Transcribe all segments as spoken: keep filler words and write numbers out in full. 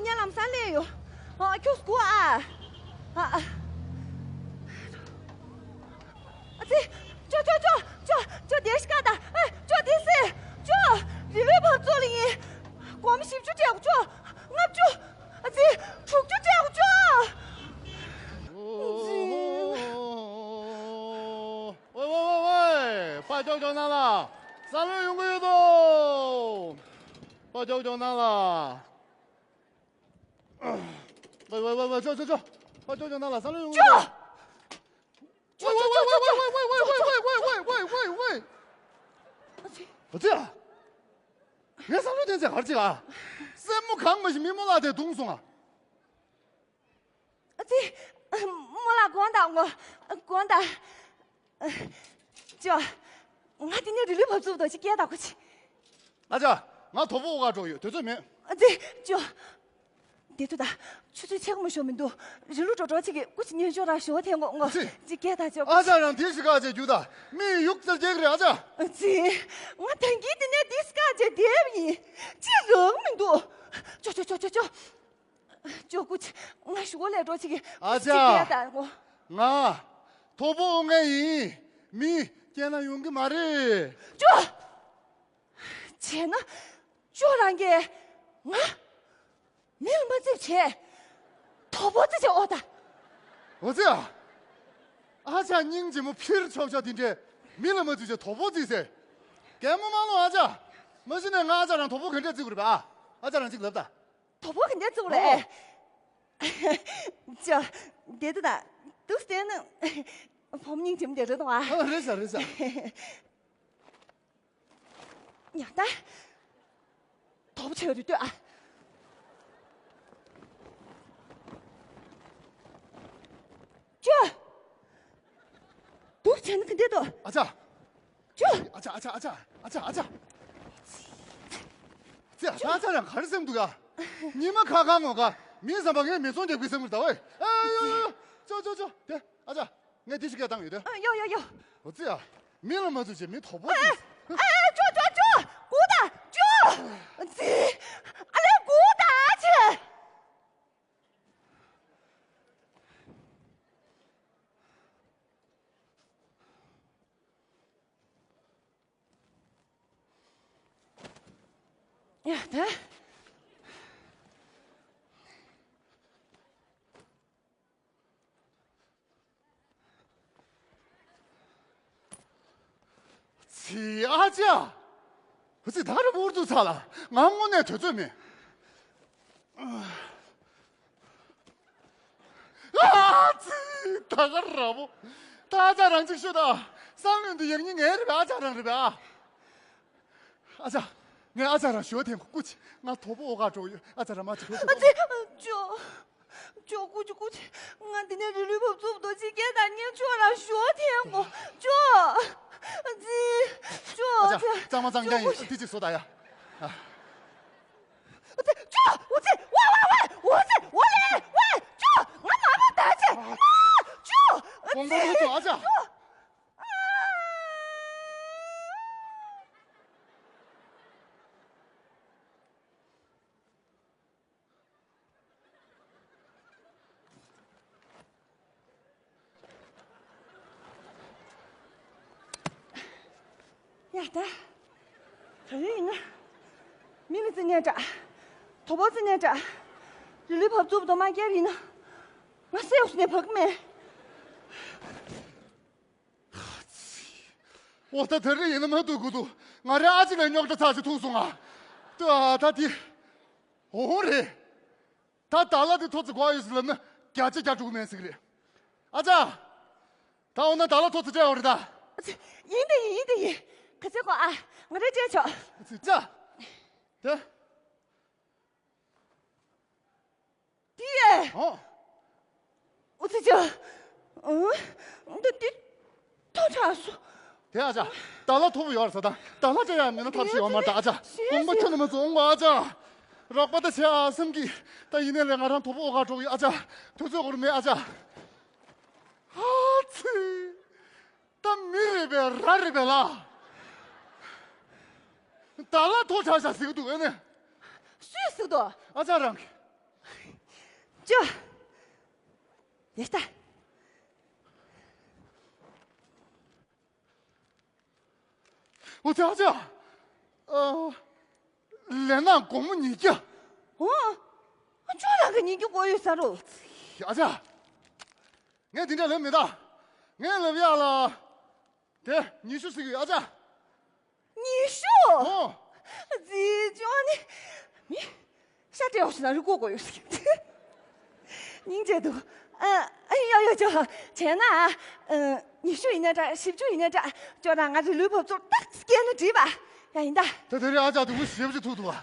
ཉན་ལམ་སང་སླེབས་ཡོང་། ཨ། ཁྱོད་སྒུག་ཨ། ཨ། ཨ། ཨ་ཙི། ཅོ་ཅོ་ཅོ་ཅོ་ཅོ། དེ་ཤི་ཀ་ད། ཨ། ཅོ་དེ་སེ། ཅོ། རི་ལུའི་བབ་ཚོ་ལ་ཡིན། སྒོར་མོ་བཞི་བཅུ་སྤྲད་དགོས་ཅོ། ལྔ་བཅུ། ཨ་ཙི། དྲུག་ཅུ་སྤྲད་དགོས་ཅོ། ཨ་ཙི། ཝེ་ཝེ་ཝེ་ཝེ། ཕར་ཅོག་ཅོག་ནང་ལ། སང་ལོ་ཡོང་གི་ཡོད་དོ། ཕར་ཅོག་ཅོག་ནང་ལ། ཝེ་ཝེ་ཝེ་ཝེ། ཅོ་ཅོ་ཅོ། ཕར་ཅོག་ཅོག་ནང་ལ། སང་ལོ་ཡོང་གི་ཡོད་དོ། ཅོ། ཅོ་ཅོ་ཅོ་ཅོ། ཅོ་ཅོ། ཝེ་ཝེ་ཝེ་ཝེ། ཨ་ཙི། ཨ་ཙི་ཨ། ངས་བསམ་བློ་བཏང་ཚེ་གར་ཅིག་ཨ། སེན་མོ་གང་མ་ཞིག་མི་རྨོ་ལགས་དེ་བརྡུངས་སོང་ཨ། ཨ་ཙི། རྨོ་ལགས་དགོངས་དག་ངོ་། དགོངས་དག་ཅོ། ང་དེ་ནས་རི་ལུའི་བབ་ཚུགས་དོ་ཅིག་སྐད་བཏང་གོ་ཅིག་ཨ་ཅག་ང་དོ་པོ་ཨོ་ག་འགྲོ་ཡོད། དུས་ཚོད་མེད། ཨ་ཙི། ཅོ། དེ་དུས་ད། ཆུ་ཚོད་ཕྱེད་ཀ་མ་ཤོར་མི་འདུག་རི་ལུ་འགྲོ་འགྲོ་ཅིག་གི་སྐུ་ཅིག་ཉན་ཤོག་ར་ཞོ་ཐེན་གོ་ངོ་། ཅི། ཅིག་སྐད་ད་ཅོ། ཨ་ཅག་རང་དེ་ཞིག་ག་ཅེ་རྒྱུ་ད། མི་ཡུག་ཙར་རྒྱག་གི་རེད་ཨ་ཅག་ཨ་ཙི། ང་ད་གིན་དེ་ནས་དེ་ཞིག་ག་ཅེ་དེབ་ཡིན། ཅི་རང་མི་འདུག་ཅོ་ཅོ་ཅོ་ཅོ་ཅོ། ཅོ་སྐུ་ཅིག་ང་ཞོ་ལས་འགྲོ་ཅིག་གི་ཨ་ཅག་ཅིག་སྐད་ད་ངོ་། ང་། དོ་པོ་ཨོ་ངེ་ཡིན། མི་སྐྱེལ་ན་ཡོང་གི་མ་རེད། ཅོ། བྱས་ན། ཅོ་རང་གིས་ང་མི་ལ་མ་བརྩིས་བྱས། དོ་པོ་བརྩི་བྱས་ཨོ་ད། འོ་ཙི་ཨ། ཨ་ཅག་སྙིང་རྗེ་མོ་ཕིར་ཆོག་ཆོག་དེ་འདྲས་མི་ལ་མ་བརྩིས་བྱས་དོ་པོ་བརྩིས་ཟེར། གད་མོ་མ་ལོག་ཨ་ཅག་མ་གཞི་ནས་ང་ཨ་ཅག་རང་དོ་པོ་ག་འདྲས་བརྩི་དགོས་རེད་པ་ཨ། ཨ་ཅག་རང་གཅིག་ལབ་ད། དོ་པོ་ག་འདྲས་བརྩི་དགོས་རེད། ཅོ། དེ་དུ་ད། འདུག་སྟེ་ནི། ཕོ་མོ་སྙིང་རྗེ་མོ་དེ་རེད་དོ་ཨ། ཨ་རེད་ཤག་རེད་ཤག་ཡ་ད། དོ་པོ་ཆེ་བ་རེད་ལྟོས་ཨ། ཅོ། འདུག་བྱས་ན་ག་འདྲས་འདུག་ཨ་ཅག་ཅོ། ཨ་ཅག་ཨ་ཅག་ཨ་ཅག་ཨ་ཅག་ཨ་ཅག་ཙི་ཨ་ཅག་ཨ་ཅག་རང་ག་རེ་སེམས་འདུག་ཡ། ཉི་མ་ཁ་ཁ་ངོ་ཁ་མིའི་བསམ་པ་ངས་མི་ཚོང་རྒྱག་པའི་སེམས་ཀྱི་ཟླ་བས། ཨ་ཡ་ཡ། ཅོ་ཅོ་ཅོ། དེ་ཨ་ཅག་ངས་དེ་ཞིག་སྐད་བཏང་ཡོད་དེ། ཨ་ཡོ་ཡོ་ཡོ། འོ་ཙི་ཨ། མི་ལ་མ་བརྩིས་བྱས་མི་དོ་པོ་ཨ་ཙི། ཨ་ཅོ་ཅོ་ཅོ། སྒུག་ད་ཅོ། ཙི། ཨ་ལེ་སྒུག་ད་ཅེ། ཡ་ད། ཙི་ཨ་ཅག་ཙི་ད་རུ་འུར་དུ་ཚ་ལ་ང་དངོས་གནས་དུས་ཚོད་མེད། ཨ་ཙི། ད་ག་ར་བོ། ད་ཨ་ཅག་རང་ཅིག་ཤོད་ད། སང་ལོན་དུ་ཡག་ཉིན་ངའི་རེད་པས་ཨ་ཅག་རང་རེད་པས་ཨ། ཨ་ཅག་ངས་ཨ་ཅག་རང་ཞོ་ཐེངས་སྐུ་ཅི་ང་དོ་པོ་ཨོ་ག་འགྲོ་ཡོད་ཨ་ཅག་རང་མ་ཅིག་ཤོད་ཨ་ཙི། ཅོ། ཅོ་སྐུ་ཅི་སྐུ་ཅི། ང་འདི་ནས་རི་ལུའི་བབ་ཚུགས་དོ་ཅི་སྐད་ད་ཉན་ཅོ་རང་ཞོ་ཐེངས་གོ་ཅོ། ཨ་ཙི། ཅོ་ཨ་ཅག་ཙི། གཙང་མ་གཙང་རྐྱང་ཡིན་ཅོ་སྐུ་ཅི། དེ་ཅིག་བཟོ་ད་ཡ། ཨ། ཨ་ཙི། ཅོ། ཨ་ཙི། ཝ་ཝ་ཝ། ཨ་ཙི། ཝ་ལེ་ཝ། ཅོ། ང་མ་མ་ད་ཅི། ཨ། ཅོ། ཨ་ཙི། ཨ་ཙི། ཅོ། ཡ་ད། ད་རེས་ཡིན་ན། མི་ལ་བརྩི་ནས་འདྲ། དོ་པོ་བརྩི་ནས་འདྲ། རི་ལུའི་བབ་ཚུགས་དོ་མ་སྐྱེལ་ཡིན་ན། ང་སེ་འོག་ནས་བབ་གི་མེད། ཨོ་ད་དེ་རིང་ཡིན་ན་མ་འདུག་གུ་འདུག་ང་རེ་ཨ་ཅི་ལ་རྙོག་དྲ་ཚ་ཞིག་ཐུག་སོང་ང་། ད་ད་དེ། འོ་རེད། ད་ད་ལ་དེ་ཐོ་ཙི་གོ་ཡོད་ཟེར་ལབ་ན་བརྒྱ་ཆ་བརྒྱ་འགྲུག་མེད་ཟེར་གི་རེད། ཨ་ཅག་ད་འོ་ན་ད་ལ་ཐོ་ཙི་སྤྲད་ཡོད་རེད་ད། ཡིན་ད་ཡིན་ཡིན་ད་ཡིན། ག་ཚོད་གོ་ཨ། ང་རེ་སྤྲད་ཆོག་ཨ་ཅག་དེ། དེ། ཨོ། ཨུ་ཙི་ཅག་ཨུ། འདི་འདི། ཐོ་ཆག་སོ། དེ་ཨ་ཅག་ད་ལ་ཐོ་བོ་ཡོད་རེད་ས་དང་ད་ལ་ཅག་ཡ་མེད་ན་ཐབས་ཤེས་ཡོད་མ་རེད་ད་ཨ་ཅག་ཤེས་དགོངས་པ་ཤེས་ཁྱོན་ནས་མ་ཚོམ་འོང་གོ་ཨ་ཅག་རོགས་པ་ད་བྱེད་ཨ་བསམ་གི་ད་ཡིན་ནའི་ལས་ང་རང་ཐོ་བོ་ཨོ་ག་འགྲོ་གི་ཨ་ཅག་དུས་ཚོད་འགོར་མེད་ཨ་ཅག་ཨ་ཙི། ད་མི་རེད་པས་ར་རེད་པས་ལ། ད་ལ་ཐོ་ཆག་ཤག་ཟེར་གི་འདུག་ཨེ་ནས། སུས་ཟེར་གི་འདུག་ཨ་ཅག་རང་གིས། ཅོ། ཡེ་ཤ་ད། འོ་ཙི། ཨ་ཅག་ཨ། ལས་ནག་སྒོར་མོ་ཉིས་བརྒྱ། འོ། ཨ་ཅོ་རང་གི་ཉིས་བརྒྱ་དགོས་ཡོད་ས་རོ། ཨ་ཅག་ངས་དེ་འདྲ་ལབ་མེད་ད། ངས་ལབ་ཡག་ལ། དེ་ཉི་ཤུ་ཟེར་གི་ཡོད། ཨ་ཅག་ཉི་ཤུ། ཨོ། རྫི་ཅོ་ནི། མི། ཤ་སྤྲད་འོ་ཞིག་ན་རི་ཀོ་གོ་ཡོད་ཟེར་གི། སྙིང་རྗེ་འདུག་ཨ། ཨ། ཡོ་ཡོ་ཅོ། བྱས་ན། ཨ། ཉི་ཤུ་ཡིན་ན་འདྲ། བཞི་བཅུ་ཡིན་ན་འདྲ། ཅོ་དང་ང་རི་ལུའི་བབས་ཚུགས་ཏག་སྐྱེལ་ན་འགྲིག་པ། ཡ་ཡིན་ད། ད་དེ་རིང་ཨ་ཅག་དུ་བུ་ཞེ་པོ་ཅིག་ཐུག་འདུག་ཨ།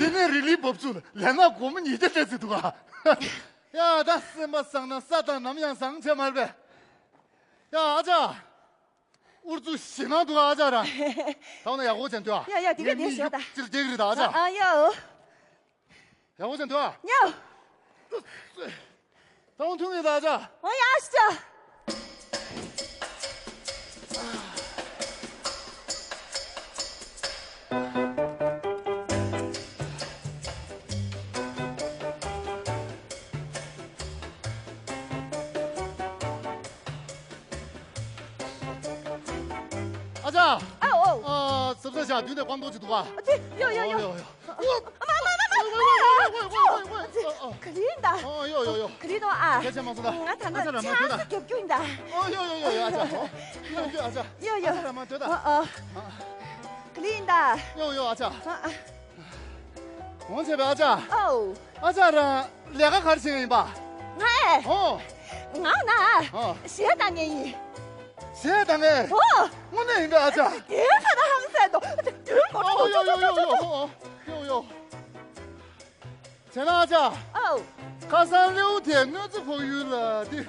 དེ་ནས་རི་ལུའི་བབས་ཚུགས་ལས་ན་སྒོར་མོ་ཉིས་བརྒྱ་སྤྲད་ཟེར་འདུག་ཨ། ཡ་ད་སེམས་པ་བཟང་ན་ས་དང་ནམ་ཡང་བཟང་ཆེ་མ་རེད་པས། ཡ་ཨ་ཅག་ཨུ་ཚུགས་ཞེ་ནང་འདུག་ཨ་ཅག་རང་། ད་འོ་ན་ཡག་པོ་བྱས་འདུག་ཨ། ཡ་ཡ་དེ་ག་ངས་དེ་མི་ཞོག་ད། ཡུག་ཅིག་རྒྱག་གི་རེད་ད་ཨ་ཅག་ཨ་ཡ་འོ། ཡག་པོ་བྱས་འདུག་ཨ། ཡ། ད་འོ་ཐུང་ངེ་ད་ཨ་ཅག་འོ་ཡ་ཤི་ཅག་ཨ་ཅག་ཨ་འོ། ཨ། ཟབ་ཟབ་བྱ་དུས་ནས་ཁོང་ཏོག་ཅིག་འདུག་ཨ། ཨ་ཙི། ཡོ་ཡོ་ཡོ། ཨོ་ཡོ་ཡོ། ཨ་མ་མ་མ་མ་མ། ཨ་ཙི། ག་རེ་ཡིན་ད། ཨོ་ཡོ་ཡོ་ཡོ། ག་རེ་ཡིན་ད་ཨ། སྐད་ཆ་མ་གསུང་ད། ང་ད་ལྟ་ཨ་ཅག་ར་མ་ཆང་སྡོད་ད། ས་རྒྱབ་རྒྱུ་ཡིན་ད། ཨོ་ཡོ་ཡོ་ཡོ་ཡོ། ཨ་ཅག་ཨོ། ཡོ་ཡོ་ཨ་ཅག་ཡོ་ཡོ། ཨ་ཅག་ར་མ་སྡོད་ད། ཨོ་ཨོ། ག་རེ་ཡིན་ད། ཡོ་ཡོ་ཨ་ཅག་ཨ་ཨ། འོང་བྱས་པས་ཨ་ཅག་ཨོ། ཨ་ཅག་རང་ལས་ཀ་ག་རེ་བྱེད་མཁན་ཡིན་པ། ང་ཨེ། ཨོ། ང་ན། ཨོ། གཞས་བཏང་མཁན་ཡིན། གཞས་བཏང་མཁན། ཨོ། དངོས་གནས་ཡིན་པས་ཨ་ཅག་དེ་ཁ་ད་ཧམ་སད་དོ། དེ་མོ་ཨོ་ཡོ་ཡོ་ཡོ་ཡོ། ཨོ་ཡོ་ཡོ། བྱས་ན་ཨ་ཅག་ཨོ། ཁ་སང་ལེའུ་དེ་གནོད་འཚེ་ཕོག་ཡུལ་ལ་དེ།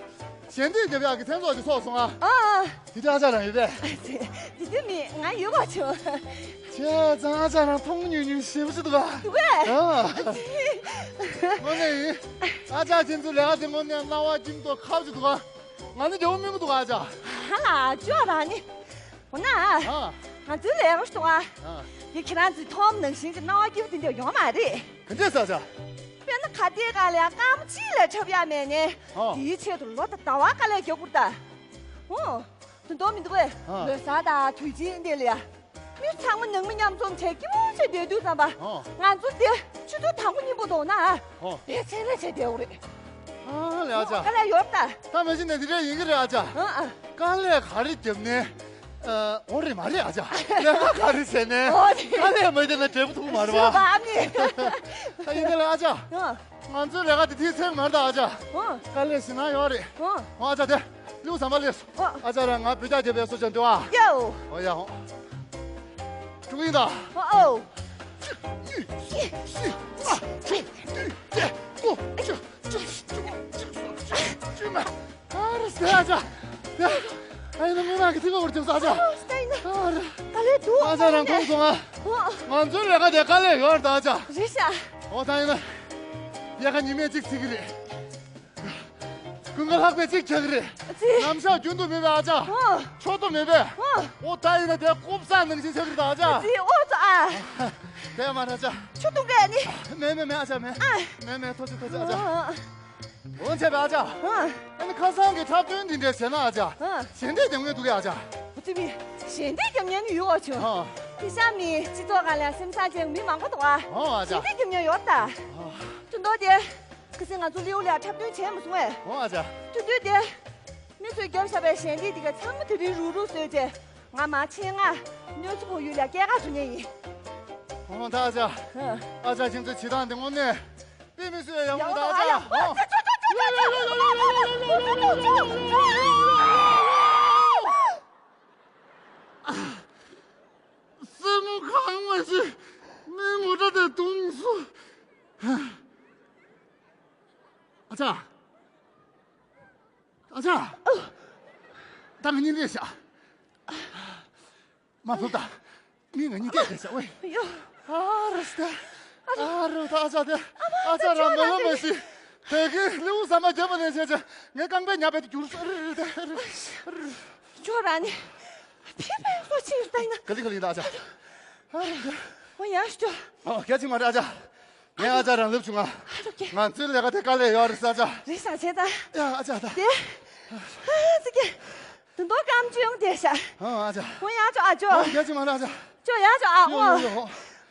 ཞལ་འདེབས་རྒྱབ་ཡག་གི་མཚན་ཚོགས་ཅིག་ཚོགས་སོང་ཨ། ཨ་ཨ། དེ་དུས་ཨ་ཅག་རང་ཡོད་པས། དེ་དུས་མི་ང་ཡོད་པ་བྱུང་། བྱས་ཙང་ཨ་ཅག་རང་མཐོང་ཉུང་ཉུང་ཞེ་པོ་ཅིག་འདུག་ཨ། འདུག་གས། ཨ། དངོས་གནས་ཡིན། ཨ་ཅག་ཁྱེད་ཚོའི་ལས་ཀ་དེ་དངོས་གནས་སྣང་བ་སྐྱིད་མདོག་ཁ་པོ་ཅིག་འདུག་ཨ། ང་ནི་རྒྱལ་པོ་སྨིན་གི་འདུག་ཨ་ཅག་ཧ་ལ་ཅོག་རང་ནི། འོ་ན། ཨ། ང་ཚོའི་ལས་ཀ་ཞིག་འདུག་ཨ། ཨ། དེ་ཁྱེད་རང་ཚོས་མཐོང་ནང་བཞིན་གྱི་སྣང་བ་སྐྱིད་པོ་དེ་འདྲ་ཡོད་མ་རེད། ག་འདྲས་ཟེར་ཨ་ཅག་དཔེར་ན་ཁ་བརྡའི་སྒང་ལ་སྐར་མ་གཅིག་ལས་འཁྲབ་ཡག་མེད་ནས། ཨ། དེའི་ཆེད་དུ་ལོ་དང་ཟླ་བ་དཀའ་ལས་རྒྱག་དགོས་རེད་ད། ཨོ། དོན་དག་མི་འདུག་གས། ཨ། ལོ་གསར་དང་དུས་ཆེན་འདི་ལ་ཡ། མི་ཚང་མ་ནང་མི་མཉམ་འཛོམས་བྱས་སྐྱིད་པོ་བྱས་བསྡད་དུས་ཙམ་པ། ཨ། ང་ཚོ་འདི་ཆུ་ཚོད་དང་པོ་གཉིས་པོ་འདུག་ན། ཨ། དེ་ཚེ་ལས་བྱས་བསྡད་དགོས་རེད། ཨ་ལས་ཨ་ཅག་དཀའ་ལས་ཡོད་ད། ད་མ་གཞི་ནས་འདི་འདྲ་ཡིན་གྱི་རེད་ཨ་ཅག་ཨ་ཨ། དཀའ་ལས་ག་རེ་བརྒྱབ་ནས། ཨ། འོ་རེད་མ་རེད་ཨ་ཅག་ལས་ཀ་ག་རེ་བྱས་ནས། འོ་རེད། དཀའ་ལས་མ་བརྒྱབ་ན་འབྲས་བུ་ཐོབ་མ་རེད་བ། ཨ་ནི། ད་ཡིན་ན་ལས་ཨ་ཅག་ཨ། ང་ཚོའི་ལས་ཀ་དེ་དུས་ཚོད་མ་རེད་ད་ཨ་ཅག་ཨ། དཀའ་ལས་ཞེ་ན་ཡོད་རེད། ཨ། འོ་ཨ་ཅག་དེ་ལེའུ་ཟམ་པ་ལས་སོ། ཨ། ཨ་ཅག་རང་ང་བོད་རྒྱ་རྒྱབ་པའི་སོ་ཅན་འདུག་ཨ། ཡའོ། འོ་ཡ་ཧོ། ཀྲུང་ཡིན་ད། ཨོ་ཨོ། གཅིག་གཉིས་གསུམ་བཞི་ལྔ་དྲུག་བདུན་བརྒྱད་དགུ་བཅུ་བཅུ་གཅིག་གསུམ་བཅུ་བཅུ་མ། ཨ་རེ་ཟེར་ཨ་ཅག་ཡ། ཨ་ཡིན་ན་མི་ནག་གི་ཐིག་པ་བར་བརྒྱབ་སོང་ཨ་ཅག་ཨོ་ད་ཡིན་ན། ཨ་རེ། དཀའ་ལས་འདུག་ཨ་ཅག་རང་མཐོང་སོང་ཨ། ཨོ། ང་ཚོའི་ལས་ཀ་དེ་དཀའ་ལས་ཡོད་རེད་ད་ཨ་ཅག་རེད་ཤག་ཨོ་ད་ཡིན་ན། ཡ་ཁ་ཉི་མས་གཅིག་ཚིག་གི་རེད། ཀུན་དགའ་ལྷག་པས་གཅིག་ཆགས་ཀྱི་རེད། ཨ་ཙི། ནམ་ཞག་རྒྱུན་དུ་མེད་པའི་ཨ་ཅག་ཨོ། ཕྱོགས་གཏོགས་མེད་པས། ཨོ། ཨོ་ད་ཡིན་ན་དེ་རྐུབ་ཟ་ནང་བཞིན་ཆགས་ཀྱི་རེད་ད་ཨ་ཅག་ཨ་ཙི་ཨོ་ཙི་ཨ། དེ་མ་རེད་ཨ་ཅག་ཆུ་འཐུང་གས་ནི། མེད་མེད་མེད་ཨ་ཅག་མེད། ཨ། མེད་མེད་ཐུགས་རྗེ་ཐུགས་རྗེ་ཨ་ཅག་ཨ། འོ་བྱས་པས་ཨ་ཅག་ཨ། ཨ་ནི་ཁ་སང་གི་འཁྲབ་སྟོན་འདི་འདྲས་བྱས་ན་ཨ་ཅག་ཨ། ཞལ་འདེབས་རྒྱབ་མཁན་འདུག་གས་ཨ་ཅག་ཨ་ཙི་མི། ཞལ་འདེབས་རྒྱབ་མཁན་ནི་ཡོད་པ་བྱུང་། ཨ། དེ་ཤ་མི་སྤྱི་ཚོགས་སྒང་ལ་སེམས་བཟང་ཅན་མི་མང་པོ་འདུག་ཨ། ཨོ་ཨ་ཅག་ཞལ་འདེབས་རྒྱབ་མཁན་ཡོད་ད། ཨ། དོན་དག་དེ། ཁ་སང་ང་ཚོ་ལེའུ་ལ་འཁྲབ་སྟོན་བྱས་མ་སོང་ངས། འོ་ཨ་ཅག་དུས་དུས་དེ། མི་ཚོས་བརྒྱབ་བཞག་པའི་ཞལ་འདེབས་དེ་ག་ཚང་མ་དེ་རིང་རུག་རུག་བཟོས་རྗེས། ང་མ་ཆེད་མངགས་གནོད་འཚེ་ཕོག་ཡུལ་ལ་སྐྱེལ་ག་འགྲོ་མཁན་ཡིན། འོ་ད་ཨ་ཅག་ཨ་ཅག་ཁྱེད་ཚོའི་བྱེད་སྟངས་དེ་དངོས་གནས་དཔེ་མི་སྲིད་པའི་ཡག་པོ་འདུག་ཨ་ཅག་འོ། སེན་མོ་གང་མ་ཤེས་མི་ངོ་སྒྲ་དེ་གདོང་སུ། ཨ་ཅག་ཨ་ཅག་ད་ང་གཉིས་ལས་བྱ། མ་ཐུབ་ད། མི་ང་གཉིས་བལྟས་བལྟས་བྱ་ཝེ། ཡོ། ཨ་རུ་སྟེ། ཨ་རུ་ད་ཨ་ཅག་དེ། ཨ་ཅག་རང་མི་ལོ་མི་ཤི། དེ་གི་ལེའུ་ཟམ་པ་བརྒྱབ་པ་ནས་བྱས་བྱས་ངའི་རྐང་པའི་ཉག་པའི་དེ་གྱུར་སོང་། ཨ་རུ་ཨ་རུ་ཨ་རུ། ཅོ་ར་ནི། ཕི་པའི་སོ་ཕྱིར་ལྟ་ཡིན་ན། ག་ལི་ག་ལི་ད་ཨ་ཅག་ཨ་རུ། འོ་ཡ་ཤོ། ཨོ་སྐད་ཅིག་མ་རེད་ཨ་ཅག་ངས་ཨ་ཅག་རང་སླེབས་བྱུང་ང་། ཨ་ཅོ་ཀེ། ང་ཚོའི་ལས་ཀ་དེ་དཀའ་ལས་ཡོད་རེད་ས་ཅག་རེད་ས་ཆེ་ད། ཡ་ཨ་ཅག་ད། དེ། ཨ་ཙི་ཀེ། དུ་མདོ་སྐམ་ཅུང་དེ་ཤ། ཨ་ཨ་ཅག་འོ་ཡ་ཅོ་ཨ་ཅོ། ཨ་རྒྱ་ཅི་མ་ར་ཅག་ཅོ་ཡ་ཅོ་ཨ་ཡོ་ཨོ། ཡོ་ཡོ་ཧོ།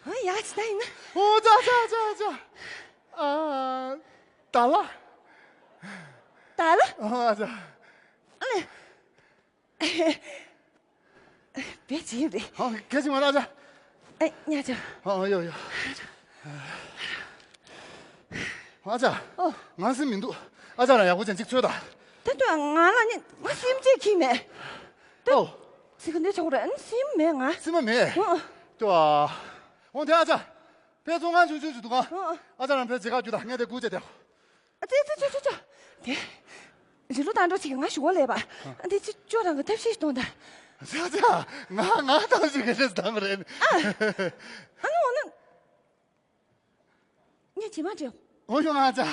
འོ་ཡ་ཅི་ད་ཡིན་ན། ཨོ་ཅག་ཅག་ཅག་ཅག་ཨ། ད་ལ། ད་ལ། ཨ་ཅག་ཨ་ལེ། བེ་ཅི་རེད། ཨ་རྒྱ་ཅི་མ་ར་ཅག་ཨེ་ཉ་ཅོ། ཨ་ཡོ་ཡོ། ཨ་ཅག་ཨོ། ང་སེམས་མི་འདུག་ཨ་ཅག་རང་ཡག་པོ་ཅན་གཅིག་འཚོལ་ད། ད་དུང་ང་ལ་ནི་ང་སེམས་ཅེས་ཁྱི་མེད། ད། ཨོ། ཟི་ག་འདི་ཆོག་རེད་ཨ་ནི་སེམས་མེད་ང་། སེམས་མ་མེད། ཨོ། ཏོ་ཨ། འོང་དེ་ཨ་ཅག་ཕེ་ཚོང་ང་ཆུང་ཆུང་ཞིག་འདུག་ག་ཨོ། ཨ་ཅག་རང་ཕེ་ཇི་ག་རྒྱུ་ད་ངས་དེ་སྒུག་བྱས་དེ། ཨ་ཙི་ཙི་ཙི་ཙི་ཙི། དེ། རི་ལུ་དང་འགྲོ་ཅིག་ང་ཞུ་བ་ལས་པ། ཨ་འདི་ཅི་ཅོ་རང་གི་ཐབས་ཤེས་གཏོང་ད། ཙི་ཙི། ང་ང་ཐབས་ཤེས་ག་རེ་བཏང་རེད། ཨ་ནི་འོ་ན། ངས་ཇི་མ་འདྲེ། འོ་ཡོང་ཨ་ཅག་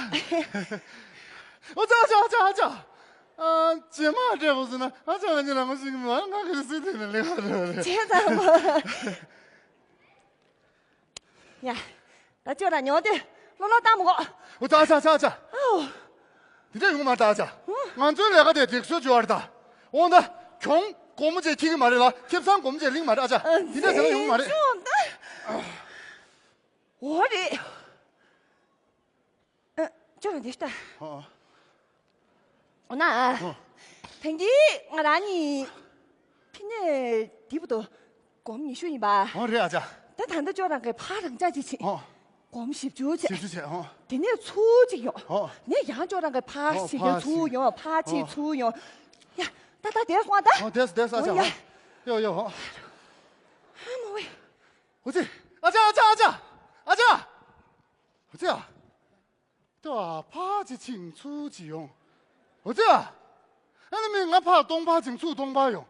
ཨོ་ཅག་ཨ་ཅག་ཨ་ཅག་ཨ་ཅག་ཨ་ཇི་མ་འདྲེ་བོ་ཟེར་ན་ཨ་ཅག་ང་གཉིས་ལ་ངོ་ཤེས་ཀྱི་མ་ང་གི་སྲིད་དེ་ནས་ལེགས་པ་རེད་བ་རེད། བྱས་ཙང་མོ། ཡ། ད་ཅོ་ར་ཉོ་དེ་ལོ་ལོ་བཏང་མོ་གོ་ཨོ་ཅག་ཨ་ཅག་ཨ་ཅག་ཨོ། དེ་འདྲ་ཡོང་མ་ད་ཨ་ཅག་ང་ཚོའི་ལས་ཀ་དེ་སྒྲིག་སྲོལ་བྱོས་བར་ད། འོང་ད། གྱོང་སྒོར་མོ་ཅེས་ཁྱི་གི་མ་རེད་ལ་ཁེབས་ཚང་སྒོར་མོ་ཅེས་ལིང་མ་རེད་ཨ་ཅག་དེ་འདྲ་བྱས་ན་ཡོང་མ་རེད། ཅོ་ད། འོ་རེད། ཨ། ཅོ་རང་དེ་ལྟ། ཨ། འོ་ན། ཨ། ཨ། ཐེངས་འདི་ང་རང་གཉིས་ཕི་ནས་འདི་བུ་དོ་སྒོར་མོ་ཉི་ཤུ་ཡིན་པ། འོ་རེད་ཨ་ཅག་ད་ད་ལྟ་ཅོ་རང་གི་ཕ་རང་ཅག་ཅིག་བྱེད། ཨོ། སྒོར་མོ་བཞི་བཅུ་བྱེད། བཞི་བཅུ་བྱེད་ཨོ། དེ་ནས་ཚུར་ཅིག་ཡོང་། ཨོ། ནས་ཡང་ཅོ་རང་གི་ཕ་ཨོ་བཞི་བཅུ་ཕ་ཚུར་བཞི་ཡོང་ཕ་ཅིག་ཨོ། ཚུར་ཡོང་། ཡ། ད་ད་དེར་སོང་ད། ཨོ་དེས་དེས་ཨ་ཅག་ཨོ་ཡ། ཨོ། ཡོ་ཡོ་ཨོ། ཨ་མ་ཝེ། ཨོ་ཙི། ཨ་ཅག་ཨ་ཅག་ཨ་ཅག་ཨ་ཅག་ཨོ་ཙི་ཨ། ཏོ་ཨ་ཕ་ཅི་ཆིང་ཚུ་ཅི་ཡོང་། ཨོ་ཙི་ཨ། ཨ་ནི་མི་ང་ཕ་སྟོང་ཕ་ཆིང་ཚུ་སྟོང་ཕ་ཡོང་།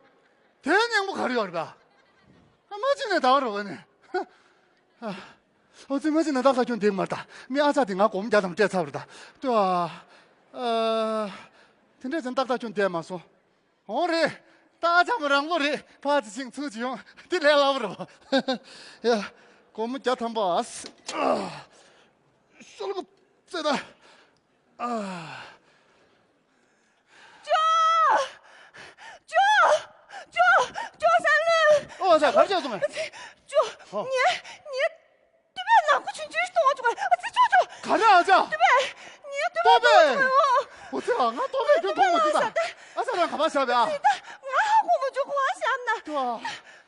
དེ་སྙིང་པོ་ག་རེ་ཡོད་རེད་པ། ཨ་མ་ཅི་ནས་ད་བར་བ་ནི། ཨོ་ཙི་མ་ཅི་ན་ཏག་ཏག་ཁྱོད་འདེགས་མར་ད། མི་ཨ་ཅག་དེ་ང་སྒོར་མོ་བརྒྱ་ཙམ་སྤྲད་ཚར་བ་རེད་ད། ཏོ་ཨ། ཨ། དེ་འདྲས་ཙམ་ཏག་ཏག་ཁྱོད་འདེགས་མ་སོང་། འོང་རེད། ད་ཨ་ཅག་མོ་རང་ལོ་རེད་ཕ་ཅི་ཆིང་ཚུ་ཅི་ཡོང་དེ་ལས་སླ་བོ་རེད་པ། ཡ། སྒོར་མོ་བརྒྱ་ཐམ་པ། ཤོ་ལོ་ཀ་རྩེ་ད། ཨ། ཅོ། ཅོ། ཅོ། ཅོ་བསམ་བློ། ཨོ་ཨ་ཅག་གར་བྱས་སོང་ངས། ཅོ། ཨོ། ངས་ངས། ཏོ་པས་ནག་པོ་ཆུང་ཆུང་ཞིག་མཐོང་བྱུང་ཨ་ཙི་ཅོ་ཅོ། ག་རེ་ཨ་ཅག་ཏོ་པས། ངས་ཏོ་པས་ཏོ་པས། མཐོང་བྱུང་ཨོ། ཨོ་ཙི་ཨ་ང་ཏོ་པས་ཁྱོད་མཐོང་མ་བྱུང་ད། ཨ་ཅག་རང་ག་པར་བཞག་པས་ཨ། ཙི་ད་ང་ཧ་གོ་མ་བྱུང་ཁོ་ཨ་བཞག་ན། ཏོ།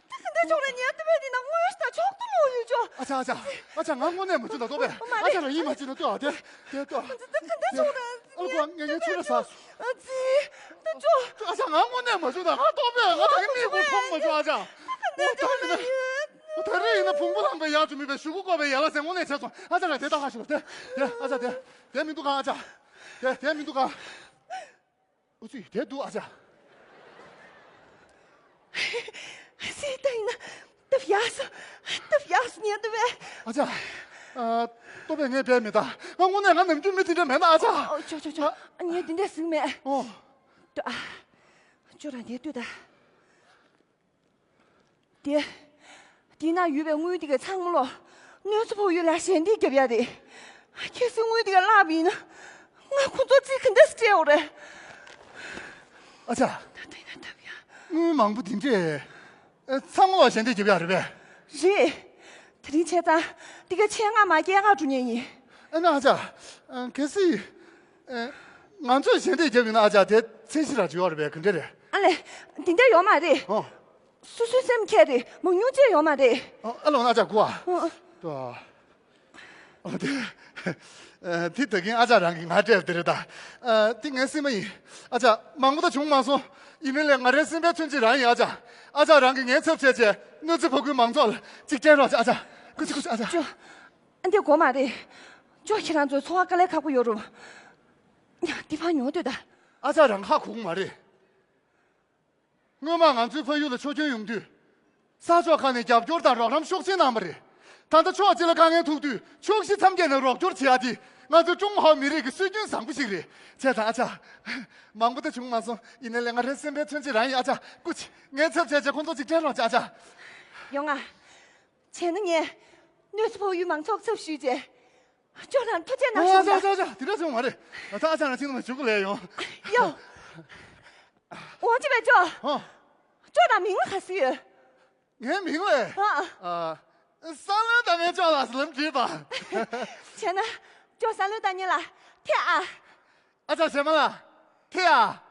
ད་ག་འདྲ་བྱུང་ན་ངས་ཏོ་པས་འདི་ན་དངོས་ཤིག་ད་ཆོག་ཏུ་མོ་ཡོད་ཅོ། ཨ་ཅག་ཨ་ཅག་ཨ་ཅག་ང་དངོས་གནས་མ་བྱུང་ད་ཏོ་པས། ཨ་ཅག་རང་ཡིད་མ་ཆེས་ན་ཏོ་ཨ་དེ་དེ་ཏོ། ད་ག་འདྲ་བྱུང་ན། ཨ་ལ་ཁོ་ངས་ངས་ཚུར་ལ་ཟ། ཨ་ཙི། ད་ཅོ། ཨ་ཅག་ང་དངོས་གནས་མ་བྱུང་ད་ང་ཏོ་པས་ང་ད་གིན་མིག་ཁུར་མཐོང་མ་བྱུང་ཨ་ཅག་ད་ག་འདྲ་བྱུང་ན་ཡོད། ད་རེས་ཡིན་ན་བོང་བུ་ལངས་པའི་ཡག་ཅུ་མེད་པའི་ཞུ་གུ་བཀོག་པའི་ཡ་ལ་ཟེར་དངོས་གནས་བྱས་སོང་ཨ་ཅག་ལ་དེ་ལྟ་ཁ་ཞིག་ལ་དེ་དེ་ཨ་ཅག་དེ་དེ་མི་འདུག་ག་ཨ་ཅག་དེ་དེ་མི་འདུག་ག་ཨུ་ཙི་དེ་འདུག་ཨ་ཅག་སི་ད་ཡིན་ན་སྟབས་ཡག་སོ་སྟབས་ཡག་སོ་ཉན་འདུག་པས། ཨ་ཅག་ཨ། ཏོ་པས་ངས་བས་མེད་ད་ང་དངོས་གནས་ང་ནམ་རྒྱུན་མི་དེ་འདྲ་མེད་ན་ཨ་ཅག་ཨོ་ཅོ་ཅོ་ཅོ། ཨ། ངས་འདི་འདྲ་ཟིག་མེད། ཨོ། ཏོ་ཨ། ཅོ་རང་དེ་ལྟོས་ད། དེ། དེ་ན་ཡོད་པའི་དངུལ་དེ་ག་ཚང་མ་ལོ། གནོད་འཚེ་ཕོག་ཡུལ་ལ་ཞལ་འདེབས་རྒྱབ་ཡ་རེད། ཁྱེད་ཚོའི་དངུལ་དེ་ག་བརླག་པ་ཡིན་ན། ང་ཁོ་ཚོ་རྩིས་ག་འདྲ་སེ་སྤྲད་འོ་རེད། ཨ་ཅག་ད་དེ་ན་ཐབས་ཡ། དངུལ་མང་པོ་དེ་འདྲས། ཨེ། ཚང་མ་ལོ་ཞལ་འདེབས་རྒྱབ་ཡ་རེད་པས། རེད། དེ་རིང་བྱས་ཙང་། དེ་ག་ཆེད་མངགས་མ་སྐྱེལ་ག་འགྲོ་མཁན་ཡིན། ཨ་ན་ཨ་ཅག་ཨ། གལ་སྲིད། ཨེ། ང་ཚོས་ཞལ་འདེབས་བརྒྱབ་ཡོད་ན་ཨ་ཅག་དེ་ཚད་གཞི་ར་ཅིག་ཡོད་རེད་པས་ག་འདྲ་རེད། ཨ་ལས། འདི་འདྲ་ཡོད་མ་རེད། ཨོ། སོ་སོའི་སེམས་ཁྱེར་རེད་མང་ཉུང་བཅས་ཡོད་མ་རེད། ཨོ། ཨ་ལོ་ན་ཨ་ཅག་གོ་ཨ། ཨོ། ཏོ། ཨོ་དེ། ཨ། དེ་ད་གིན་ཨ་ཅག་རང་གིས་ང་སྤྲད་པ་དེ་རེད་ད། ཨ། དེ་ངའི་སེམས་མ་ཡིན། ཨ་ཅག་མང་པོ་ད་བྱུང་མ་སོང་། ཡིན་ནའི་ལས་ང་རའི་སེམས་པའི་མཚོན་བྱེད་རང་ཡིན་ཨ་ཅག་ཨ་ཅག་རང་གིས་ངའི་ཚབ་བྱས་བྱས་གནོད་འཚེ་ཕོག་ཁུལ་མང་ཚོགས་ལ་གཅིག་སྤྲད་རོགས་བྱས་ཨ་ཅག་སྐུ་མཁྱེན་སྐུ་མཁྱེན་ཨ་ཅག་ཅོ། ཨ་འདི་དགོས་མ་རེད། ཅོ་ཁྱེད་རང་ཚོའི་འཚོ་བ་དཀའ་ལས་ཁག་པོ་ཡོད་རུང་། ཡ་འདི་ཕར་ཉོ་སྡོད་ད། ཨ་ཅག་རང་ཧ་གོ་གི་མ་རེད། སྔོན་མ་ང་ཚོའི་ཕ་ཡུལ་ལ་ཆོ་སྐྱོན་ཡོང་དུས། ས་ཕྱོགས་ཁག་ནས་རྒྱབ་སྐྱོར་དང་རོགས་རམ་ཤུགས་ཆེ་གནང་བ་རེད། ད་ལྟ་ཕྱོགས་གཅིག་ལ་དཀའ་ངལ་ཐུག་དུས་ཕྱོགས་བཞི་མཚམས་བརྒྱད་ནས་རོགས་སྐྱོར་བྱེད་ཡ་དེ་ང་ཚོའི་ཀྲུང་ཧྭ་མི་རིགས་ཀྱི་སྲོལ་རྒྱུན་བཟང་པོ་ཞིག་རེད། བྱས་ཙང་ཨ་ཅག་མང་པོ་ད་བྱུང་མ་སོང་། ཡིན་ནའི་ལས་ང་རའི་སེམས་པའི་མཚོན་བྱེད་རང་ཡིན་ཨ་ཅག་སྐུ་མཁྱེན། ངའི་ཚབ་བྱས་བྱས་ཁོང་ཚོ་གཅིག་སྤྲད་རོགས་བྱས་ཨ་ཅག་ཡོང་ང་། བྱས་ན་ངས་གནོད་འཚེ་ཕོག་ཡུལ་མང་ཚོགས་ཚབ་ཞུས་རྗེས། ཅོག་རང་ཐུགས་རྗེ་གནང་ཨོ་ཅོག་ཞུ་ཅོག་ཅོག་དེ་འདྲ་བྱུང་མ་རེད། ད་ཨ་ཅག་རང་ཁྱིམ་ནང་བཞུགས་གི་ལས་ཡོང་། ཡོ། འོང་ཅི་བས་ཅོག་ཨོ། ཅོག་རང་མིང་ལ་ག་སུ་ཡོད། ངའི་མིང་ལས། ཨ། ཨ། བསམ་བློ་བཏང་མཁན་ཅོག་ལགས་སུ་ལམ་བྲིས་པ། བྱས་ན། ཅོག་བསམ་བློ་བཏང་མཁན་ལ་ཐེ་ཨ། ཨ་ཅག་བྱེ་མ་ལ། ཐེ་ཨ།